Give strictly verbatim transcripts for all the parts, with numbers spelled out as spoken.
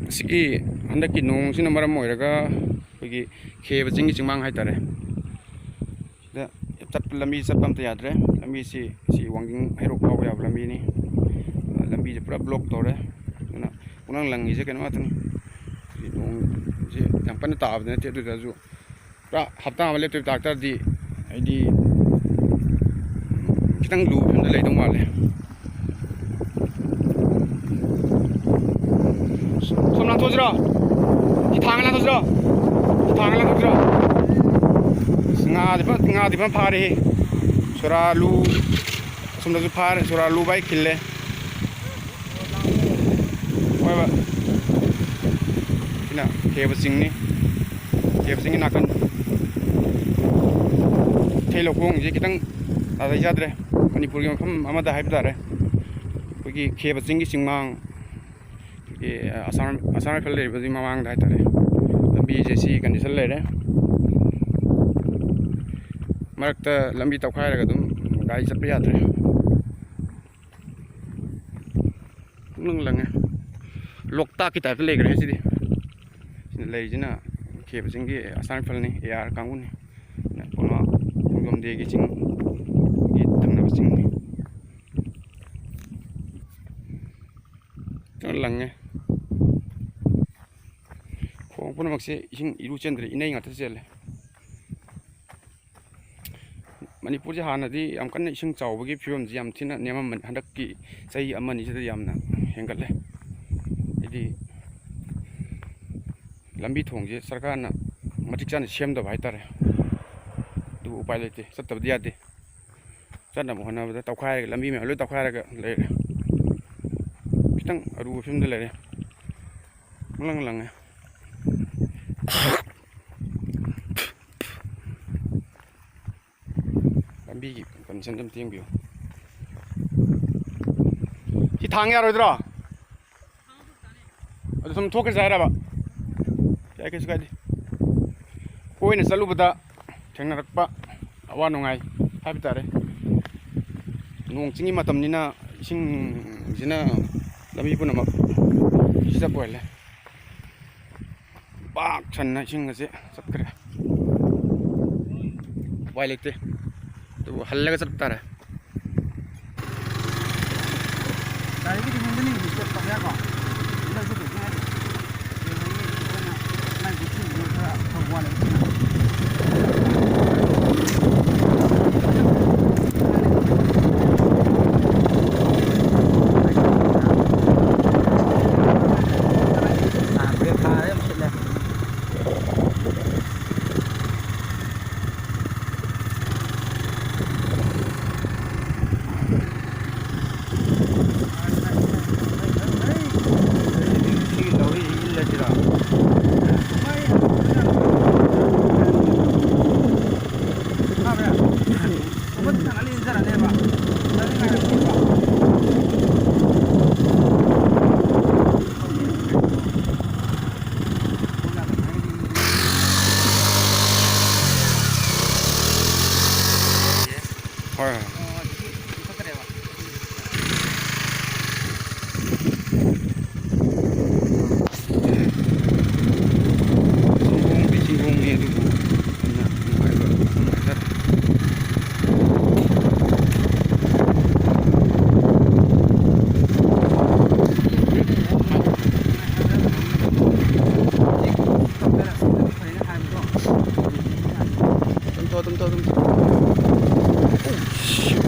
ꯑꯁꯤꯒꯤ ꯍꯟꯗꯛꯀꯤ ꯅꯣꯡꯁꯤꯅ ꯃꯔꯝ ꯑꯣꯏꯔꯒ ꯑꯩꯈꯣꯏꯒꯤ ꯈꯦꯕ ꯆꯤꯡꯒꯤ ꯆꯤꯡꯃꯥꯡ ꯍꯥꯏꯇꯥꯔꯦ, ꯁꯤꯗ ꯆꯠꯄ, ꯂꯝꯕꯤ ꯆꯠꯄ ꯑꯝꯇ ꯌꯥꯗ꯭ꯔꯦ꯫ ꯂꯝꯕꯤꯁꯤ, ꯁꯤ ꯋꯥꯡꯖꯤꯡ ꯍꯩꯔꯣꯛ ꯐꯥꯎꯕ ꯌꯥꯕ ꯂꯝꯕꯤꯅꯤ꯫ ꯂꯝꯕꯤꯁꯦ ꯄꯨꯔꯥ ꯕ꯭ꯂꯣꯛ ꯇꯧꯔꯦ꯫ ꯑꯗꯨꯅ ꯄꯨꯡꯂꯪ ꯂꯪꯉꯤꯁꯦ ꯀꯩꯅꯣ ꯉꯥꯛꯇꯅꯤ꯫ ꯁꯤ ꯅꯣꯡꯁꯦ ꯌꯥꯝ ꯀꯟꯅ ꯇꯥꯕꯗꯤ ꯅꯠꯇꯦ, ꯑꯗꯨ ꯑꯣꯏꯇꯥꯔꯁꯨ ꯄꯨꯔꯥ ꯍꯞꯇꯥ ꯑꯃ ꯂꯦꯞꯇꯕꯤ ꯇꯥꯔꯛꯇꯥꯔꯗꯤ ꯑꯩꯗꯤ ꯈꯤꯇꯪ ꯂꯨꯕ ꯐꯤꯕꯝꯗ ꯂꯩꯗꯧ ꯃꯥꯜꯂꯦ꯫ ꯁꯣꯝ ꯂꯥꯟꯊꯣꯛꯁꯤꯔꯣ? ꯁꯤ ꯊꯥꯡꯒ ꯂꯥꯟꯊꯣꯛꯁꯤꯔꯣ? ꯁꯤ ꯊꯥꯡꯒ ꯂꯥꯟꯊꯣꯛꯁꯤꯔꯣ? ꯑꯁ, ꯉꯥꯗꯤ ꯐꯖ, ꯉꯥꯗꯤ ꯐꯖꯅ ꯐꯥꯔꯦꯍꯦ꯫ ꯁꯣꯔꯥ ꯂꯨ, ꯑꯁꯣꯝꯗꯁꯨ ꯐꯥꯔꯦ, ꯁꯣꯔꯥ ꯂꯨ ꯚꯥꯏ ꯈꯤꯜꯂꯦ꯫ ꯍꯣꯏꯕ꯫ ꯁꯤꯅ ꯈꯦꯕ ꯆꯤꯡꯅꯤ꯫ ꯈꯦꯕ ꯆꯤꯡꯒꯤ ꯅꯥꯀꯟ꯫ ꯏꯊꯩ ꯂꯧꯈꯣꯡꯁꯦ ꯈꯤꯇꯪ ꯅꯥꯇꯩ ꯆꯥꯗ꯭ꯔꯦ꯫ ꯃꯅꯤꯄꯨꯔꯒꯤ ꯃꯐꯝ ꯑꯃꯗ ꯍꯥꯏꯕ ꯇꯥꯔꯦ꯫ ꯑꯩꯈꯣꯏꯒꯤ ꯈꯦꯕ ꯆꯤꯡꯒꯤ ꯆꯤꯡꯃꯥꯡ, ꯑꯩꯈꯣꯏꯒꯤ ꯑꯁꯥꯝ, ꯑꯁꯥꯝ ꯔꯥꯏꯐꯜ ꯂꯩꯔꯤꯕꯗꯨꯒꯤ ꯃꯃꯥꯡꯗ ꯍꯥꯏꯇꯥꯔꯦ꯫ ꯂꯝꯕꯤꯁꯦ ꯁꯤ ꯀꯟꯗꯤꯁꯟ ꯂꯩꯔꯦ꯫ ꯃꯔꯛꯇ ꯂꯝꯕꯤ ꯇꯧꯈꯥꯏꯔꯒ ꯑꯗꯨꯝ ꯒꯥꯔꯤ ꯆꯠꯄ ꯌꯥꯗ꯭ꯔꯦ꯫ ꯄꯨꯡꯂꯪ ꯂꯪꯉꯦ꯫ ꯂꯣꯛꯇꯥꯛꯀꯤ ꯇꯥꯏꯞꯇ ꯂꯩꯈ꯭ꯔꯦ ꯁꯤꯗꯤ꯫ ꯁꯤꯗ ꯂꯩꯔꯤꯁꯤꯅ ꯈꯦꯕ ꯆꯤꯡꯒꯤ ꯑꯁꯥꯝ ꯔꯥꯏꯐꯜꯅꯤ, ꯑꯦ ꯑꯥꯔ ꯀꯥꯡꯕꯨꯅꯤ꯫ ꯀꯩꯅꯣ, ꯈꯣꯡꯖꯣꯝ ꯗꯦꯒꯤ ꯆꯤꯡꯒꯤ ꯊꯪꯅꯕ ꯆꯤꯡꯅꯤ꯫ ꯀꯩꯅꯣ ꯂꯪꯉꯦ꯫ ꯈꯣꯡ ꯄꯨꯝꯅꯃꯛꯁꯦ ꯏꯁꯤꯡ ꯏꯔꯨ ꯆꯦꯟꯗ꯭ꯔꯦ, ꯏꯅꯩ ꯉꯥꯛꯇ ꯆꯦꯜꯂꯦ꯫ ꯃꯅꯤꯄꯨꯔꯁꯦ ꯍꯥꯟꯅꯗꯤ ꯌꯥꯝ ꯀꯟꯅ ꯏꯁꯤꯡ ꯆꯥꯎꯕꯒꯤ ꯐꯤꯕꯝꯁꯤ ꯌꯥꯝ ꯊꯤꯅ ꯅꯦꯝꯃꯝꯕꯅꯤ꯫ ꯍꯟꯗꯛꯀꯤ ꯆꯍꯤ ꯑꯃ ꯑꯅꯤꯁꯤꯗ ꯌꯥꯝꯅ ꯍꯦꯟꯒꯠꯂꯦ꯫ ꯍꯥꯏꯗꯤ ꯂꯝꯕꯤ ꯊꯣꯡꯁꯦ ꯁꯔꯀꯥꯔꯅ ꯃꯇꯤꯛ ꯆꯥꯅ ꯁꯦꯝꯗꯕ ꯍꯥꯏꯇꯥꯔꯦ꯫ ꯑꯗꯨꯕꯨ ꯎꯄꯥꯏ ꯂꯩꯇꯦ, ꯆꯠꯇꯕꯗꯤ ꯌꯥꯗꯦ꯫ ꯆꯠꯅꯕ ꯍꯣꯠꯅꯕꯗ ꯇꯧꯈꯥꯏꯔꯒ, ꯂꯝꯕꯤ ꯃꯌꯥꯝ ꯂꯣꯏ ꯇꯧꯈꯥꯏꯔꯒ ꯂꯩꯔꯦ꯫ ꯈꯤꯇꯪ ꯑꯔꯨꯕ ꯐꯤꯕꯝꯗ ꯂꯩꯔꯦ꯫ ꯄꯨꯡꯂꯪ ꯂꯪꯉꯦ꯫ ꯂꯝꯕꯤꯒꯤ ꯀꯟꯗꯤꯁꯟꯁꯦ ꯑꯝꯇ ꯌꯦꯡꯕꯤꯌꯨ꯫ ꯁꯤ ꯊꯥꯡ ꯌꯥꯔꯣꯏꯗ꯭ꯔꯣ? ꯑꯗꯨ ꯁꯨꯝ ꯊꯣꯛꯈ꯭ꯔꯁꯦ ꯍꯥꯏꯔꯕ? ꯌꯥꯏ, ꯀꯩꯁꯨ ꯀꯥꯏꯗꯦ꯫ ꯀꯣꯏꯅ ꯆꯠꯂꯨꯕꯗ ꯊꯦꯡꯅꯔꯛꯄ ꯑꯋꯥ ꯅꯨꯡꯉꯥꯏ ꯍꯥꯏꯕ ꯇꯥꯔꯦ꯫ ꯅꯣꯡ ꯆꯤꯡꯒꯤ ꯃꯇꯝꯅꯤꯅ ꯏꯁꯤꯡꯁꯤꯅ ꯂꯝꯕꯤ ꯄꯨꯝꯅꯃꯛ ꯁꯤ ꯆꯠꯄ ꯑꯣꯏꯔꯦ꯫ ꯄꯥꯛ ꯁꯟꯅ ꯏꯁꯤꯡ ꯑꯁꯦ ꯆꯠꯈ꯭ꯔꯦ꯫ ꯎꯄꯥꯏ ꯂꯩꯇꯦ꯫ ꯑꯗꯨꯕꯨ ꯍꯜꯂꯒ ꯆꯠꯄ ꯇꯥꯔꯦ꯫ ꯒꯥꯔꯤꯒꯤꯗꯤ ꯍꯣꯡꯗꯅꯤꯡꯕꯗꯤ ꯆꯠꯄ ꯌꯥꯀꯣ? ꯍꯟꯗꯛꯁꯨ ꯀꯩꯁꯨ ꯍꯥꯏꯗꯦ꯫ ꯀꯩꯅꯣꯒꯤ ꯑꯩꯈꯣꯏꯅ ꯅꯥꯏꯟ ꯐꯤꯐꯇꯤꯗꯨꯅ ꯈꯔ ꯐꯕ ꯋꯥꯠꯂꯦ꯫ ꯑꯥ, ꯕ꯭ꯔꯦꯛ ꯐꯥꯔꯦ, ꯑꯃꯨꯛ ꯁꯤꯠꯂꯦ꯫ ꯁꯤꯒꯤ ꯂꯧꯔꯤ ꯏꯜꯂꯁꯤꯔꯣ? ꯐꯥꯕ꯭ꯔꯥ? ꯈꯨꯃꯟ ꯊꯥꯡꯒꯠꯂ ꯏꯟꯖꯔꯅꯦꯕ꯫ ꯆꯠꯅꯤꯡꯉꯥꯏ ꯂꯩꯇꯦꯕ꯫ ꯍꯣꯏ, ꯍꯣꯏ꯫ ꯑꯣ, ꯑꯗꯨꯗꯤ ꯆꯤꯡꯊꯣꯛꯈ꯭ꯔꯦꯕ꯫ ꯆꯤꯡꯈꯣꯡꯗꯤ ꯆꯤꯡꯈꯣꯡꯅꯤ ꯑꯗꯨꯕꯨ ꯌꯥꯝꯅ ꯅꯨꯡꯉꯥꯏꯕ ꯃꯐꯝ ꯍꯥꯏꯇꯥꯔꯦ꯫ ꯑꯗꯨꯝ ꯇꯧ, ꯑꯗꯨꯝ ꯇꯧ, ꯑꯗꯨꯝ ꯇꯧ꯫ Oh, shit.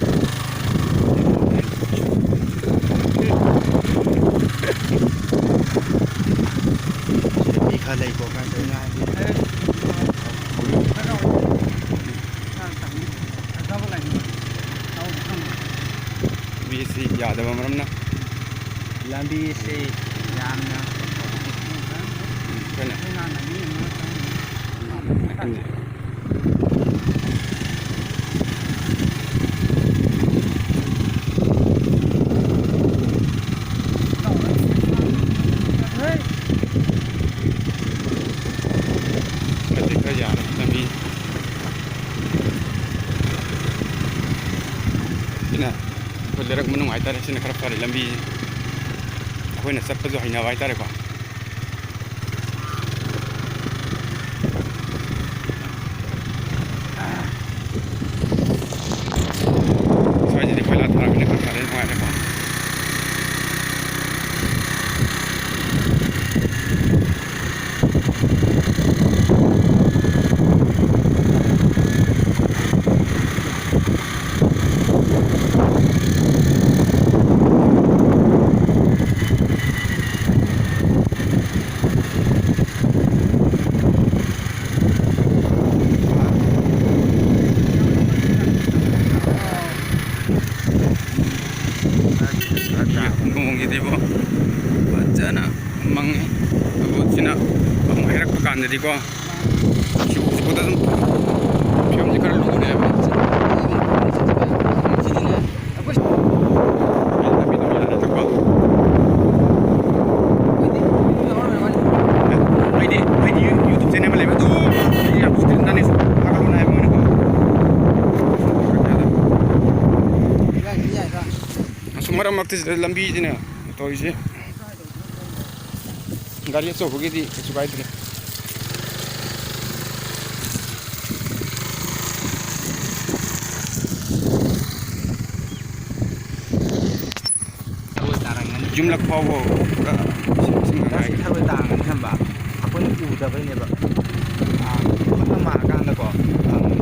ꯁꯤꯗ ꯃꯤ ꯈꯔ ꯂꯩꯀꯣ, ꯀꯥꯏ ꯆꯠꯂꯤꯅꯣ ꯍꯥꯏꯗꯤ꯫ ꯃꯤꯁꯤ ꯌꯥꯗꯕ ꯃꯔꯝꯅ꯫ ꯂꯝꯕꯤꯁꯤ ꯌꯥꯝꯅ ꯑꯩꯈꯣꯏꯅ ꯅꯥꯀꯟꯁꯦ꯫ ꯈꯔꯗꯤ ꯈꯔ ꯌꯥꯔꯦ ꯂꯝꯕꯤ꯫ ꯁꯤꯅ ꯑꯩꯈꯣꯏ ꯂꯩꯔꯛ ꯃꯅꯨꯡ ꯍꯥꯏꯇꯥꯔꯦ, ꯁꯤꯅ ꯈꯔ ꯐꯔꯦ ꯂꯝꯕꯤꯁꯦ꯫ ꯑꯩꯈꯣꯏꯅ ꯆꯠꯄꯁꯨ ꯍꯩꯅꯕ ꯍꯥꯏꯇꯥꯔꯦꯀꯣ꯫ ꯁ꯭ꯋꯥꯏꯁꯤꯗꯤ ꯀꯣꯏꯂꯥ ꯊꯥꯔꯕꯅꯤꯅ ꯈꯔ ꯐꯔꯦ, ꯅꯨꯡꯉꯥꯏꯔꯦꯀꯣ꯫ ꯅꯣꯡꯒꯤꯗꯤꯕꯣ ꯐꯖꯅ ꯃꯪꯉꯤ꯫ ꯑꯗꯨꯕꯨ ꯁꯤꯅ ꯑꯃꯨꯛ ꯍꯩꯔꯛꯄ ꯀꯥꯟꯗꯗꯤꯀꯣ, ꯁꯤꯕꯨ ꯍꯧꯖꯤꯛꯐꯥꯎꯗ ꯑꯗꯨꯝ ꯐꯤꯕꯝꯁꯤ ꯈꯔ ꯂꯨꯔꯦꯕ꯫ ꯂꯝꯕꯤꯗꯣ ꯌꯥꯔꯦꯗꯀꯣ꯫ ꯑꯩꯗꯤ, ꯑꯩꯗꯤ YouTube channel ꯑꯃ ꯂꯩꯕ ꯑꯗꯨꯝ ꯌꯥꯝ ꯊꯥꯒꯠꯂꯨꯅ ꯍꯥꯏꯕ ꯃꯣꯏꯅꯀꯣ꯫ ꯑꯁ, ꯃꯔꯛ ꯃꯔꯛꯇ ꯁꯤꯗ ꯂꯝꯕꯤꯁꯤꯅ ꯇꯧꯔꯤꯁꯦ꯫ ꯒꯥꯔꯤ ꯑꯆꯧꯕꯒꯤꯗꯤ ꯀꯩꯁꯨ ꯀꯥꯏꯗ꯭ꯔꯦ꯫ ꯊꯔꯣꯏ ꯇꯥꯔꯝꯒꯅꯤ꯫ ꯌꯨꯝꯂꯛ ꯐꯥꯎꯕ ꯄꯨꯔꯥ ꯏꯁꯤꯡ, ꯏꯁꯤꯡ ꯉꯥꯏ꯫ ꯊꯔꯣꯏ ꯇꯥꯔꯝꯒꯅꯤ ꯈꯟꯕ꯫ ꯑꯩꯈꯣꯏꯅ ꯎꯗꯕꯩꯅꯦꯕ꯫ ꯑꯥ, ꯃꯐꯝ ꯃꯥꯡꯉꯀꯥꯟꯗꯀꯣ ꯐꯪꯉꯦ꯫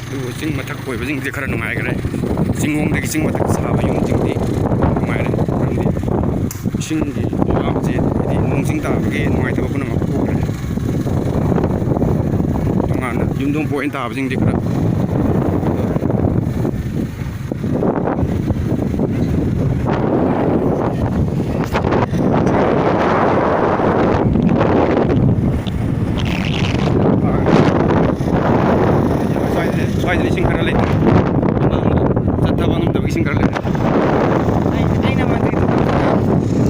ꯑꯗꯨꯕꯨ ꯆꯤꯡ ꯃꯊꯛ ꯑꯣꯏꯕꯁꯤꯡꯁꯦ ꯈꯔ ꯅꯨꯡꯉꯥꯏꯈ꯭ꯔꯦ꯫ ꯆꯤꯡꯈꯣꯡꯗꯒꯤ ꯆꯤꯡ ꯃꯊꯛ ꯁꯥꯕ ꯌꯨꯝꯁꯤꯡꯗꯤ ꯅꯨꯡꯉꯥꯏꯔꯦ, ꯃꯔꯝꯗꯤ ꯏꯁꯤꯡꯒꯤ ꯑꯋꯥꯕꯁꯦ, ꯍꯥꯏꯗꯤ ꯅꯣꯡ ꯆꯤꯡ ꯇꯥꯕꯒꯤ ꯅꯨꯡꯉꯥꯏꯇꯕ ꯄꯨꯝꯅꯃꯛ ꯀꯣꯛꯈ꯭ꯔꯦ꯫ ꯇꯣꯉꯥꯟꯅ ꯌꯨꯝꯊꯣꯡ ꯄꯣꯛ ꯑꯣꯏꯅ ꯇꯥꯕꯁꯤꯡꯗꯤ ꯈꯔ ꯁ꯭ꯋꯥꯏꯗ, ꯁ꯭ꯋꯥꯏꯗ ꯏꯁꯤꯡ ꯈꯔ